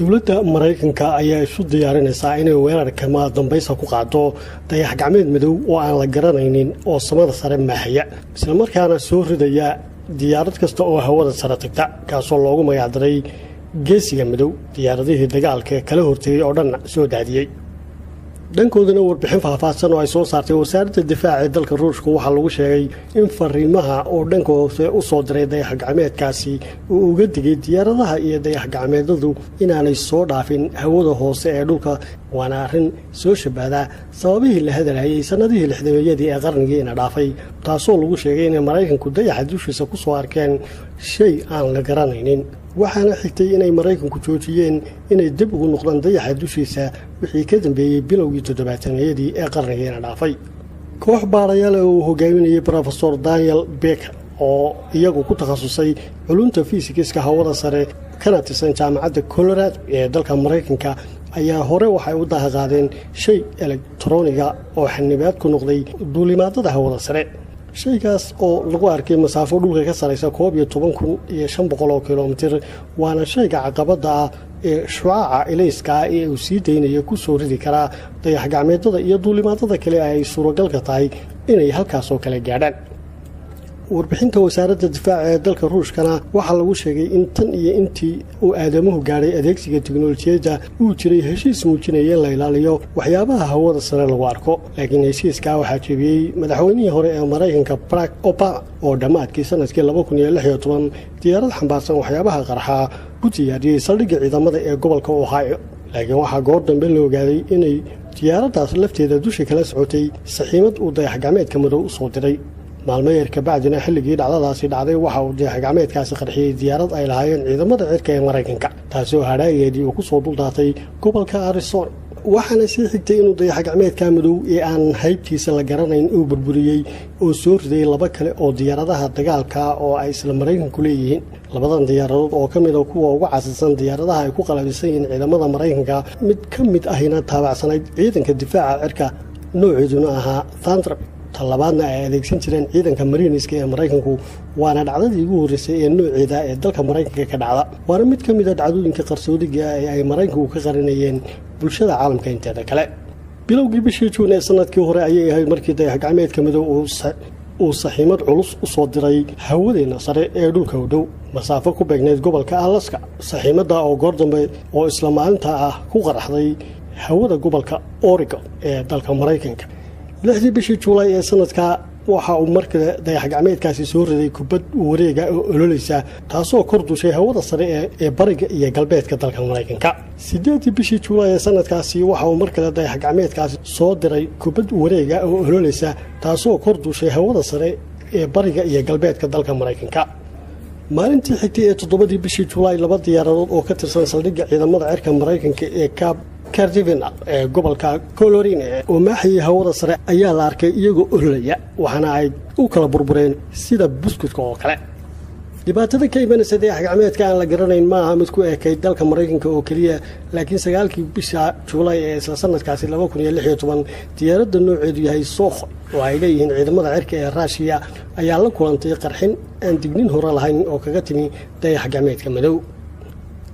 Dowladda Maraykanka ayaa isu diyaarinaysaa inay weerarka dambaysa ku qaado dayax gacmeed madow oo aan la garanaynin oo samada sare maahaya, islamarkaana soo ridaya diyaarad kasta oo hawada sare tagta, kaasoo loogu magacdaray Geesiga Madow, diyaaradihii dagaalka kala hortegay oo dhan soo daadiyey. Dhankoodana, warbixin faahfaahsan oo ay soo saartay Wasaaradda Difaaca ee dalka Ruushka waxaa lagu sheegay in fariimaha oo dhanka hoose u soo diray dayax gacmeedkaasi uu uga digay diyaaradaha iyo dayax gacmeedadu inaanay soo dhaafin hawada hoose ee dhulka, waana arrin soo shabahda sababihii la hadalhayay sannadihii 60-meeyadii ee qarnigii ina dhaafay, taasoo lagu sheegay inay Maraykanku dayaxa dushiisa ku soo arkeen shay aan la garanaynin. Waxaana xigtay inay Maraykanku joojiyeen inay dib ugu noqdaan dayaxa dushiisa wixii ka dambeeyey bilowgii 70-meeyadii ee qarnigiina dhaafay. Koox baarayaal oo uu hogaaminayay Profesor Daniel Baker, oo iyagu ku takhasusay culunta fiisikiska hawada sare kana tirsan Jaamacadda Colorado ee dalka Maraykanka, ayaa hore waxay u dahaqaadeen shay elektroniga oo xanibaad ku noqday duulimaadada hawada sare, shaygaas oo lagu arkay masaafo dhulka ka saraysa 11,500 oo kilomitir, waana shayga caqabada ah ee shucaaca ilayska ah ee uu sii daynaya ku soo ridi karaa dayax gacmeedada iyo duulimaadada kale ay suuragalka tahay inay halkaasoo kale gaadhaan. Warbixinta Wasaaradda Difaaca ee dalka Ruushkana waxaa lagu sheegay in tan iyo intii uu aadamuhu gaadhay adeegsiga teknolojiyadda uu jiray heshiis muujinaya in la ilaaliyo waxyaabaha hawada sare lagu arko, laakiin heshiiskaa waxaa jebiyey madaxweynihii hore ee Maraykanka Barack Obama, oo dhammaadkii sanadkii 2016 diyaarad xambaarsan waxyaabaha qarxaa ku diyaariyey saldhigga ciidamada ee gobolka Ohio, laakiin waxaa goor dambe la ogaaday inay diyaaraddaas lafteeda dusha kala socotay saxiimad uu dayax gacmeedka madow u soo diray. Maalmo yar kabacdina, xilligii dhacdadaasi dhacday, waxa uu dayax gacmeedkaasi qarxiyey diyaarad ay lahaayeen ciidamada cirka ee Maraykanka, taasi oo hadhaageedii uu ku soo duldaatay gobolka Arizona. Waxaana sii xigtay inuu dayax gacmeedka madow ee aan haybtiisa la garanayn uu burburiyey oo soo riday laba kale oo diyaaradaha dagaalka oo ay isla Maraykanku leeyihiin. Labadan diyaaradood oo ka mid a kuwa ugu casrisan diyaaradaha ay ku qalabisan yihiin ciidamada Maraykanka, mid ka mid ahina taabacsanayd ciidanka difaaca cirka, nooceeduna ahaa Thunderbird, ta labaadna ay adeegsan jireen ciidanka Mariiniska ee Maraykanku, waana dhacdadii ugu horreysay ee nooceeda ee dalka Maraykanka ka dhacda, waana mid ka mid a dhacdooyinka qarsoodiga ee ay Maraykanku ka qarinayeen bulshada caalamka inteeda kale. Bilowgii bishii Juun ee sanadkii hore ayay ahayd markii dayax gacmeedka madow uu saxiimad culus u soo diray hawadeena sare ee dhulka u dhow, masaafo ku beegnayd gobolka Alaska, saxiimadda oo goor dambe oo isla maalinta ah ku qaraxday hawada gobolka Oregon ee dalka Maraykanka. 6-dii bishii Juulaay ee sanadka waxa uu markale dayax gacmeedkaasi soo riday kubad wareega oo ololeysa, taasoo kor dushay hawada sare ee bariga iyo galbeedka dalka Maraykanka. 8-dii bishii Juulaay ee sanadkaasi waxa uu mar kale dayax gacmeedkaasi soo diray kubad wareega oo ololeysa, taasoo kor dushay hawada sare ee bariga iyo galbeedka dalka Maraykanka. Maalintii xigtay ee 7-dii bishii Julaay, laba diyaaradood oo ka tirsan saldhigga ciidamada cirka Maraykanka ee Cape Canaveral ee gobolka Colorado oo maaxayay hawada sare ayaa la arkay iyagoo ololaya, waxaana ay u kala burbureen sida buskudka oo kale. Dhibaatada ka imanaysa dayax gacmeedka aan la garanayn maaha mid ku ekayd dalka Maraykanka oo keliya, laakiin 9-kii bisha Juulaay ee isla sanadkaasi 2016, diyaaradda nooceedu yahay Sukhoi oo ay leeyihiin ciidamada cirka ee Raashiya ayaa la kulantay qarxin aan dignin hore lahayn oo kaga timi dayax gacmeedka madow.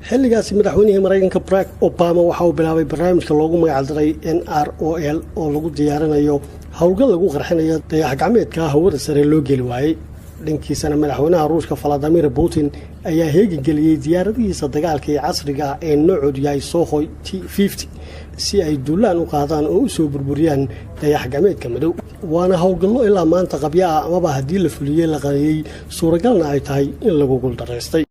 Xilligaasi madaxweynihii Maraykanka Barack Obama waxa uu bilaabay barnaamijka loogu magacdaray NROL oo lagu diyaarinayo howlgal lagu qarxinayo dayax gacmeedka hawada sare loo geli waayey. Dhankiisana, madaxweynaha Ruushka Vladimir Putin ayaa heegangeliyey diyaaradihiisa dagaalka ee casriga ah ee noocoodu yahay Sukhoi T-50 si ay duulaan u qaadaan oo u soo burburiyaan dayax gacmeedka madow, waana howlgallo ilaa maanta qabyo ah amaba haddii la fuliyey la qariyey, suuragalna ay tahay in lagu guuldaraystay.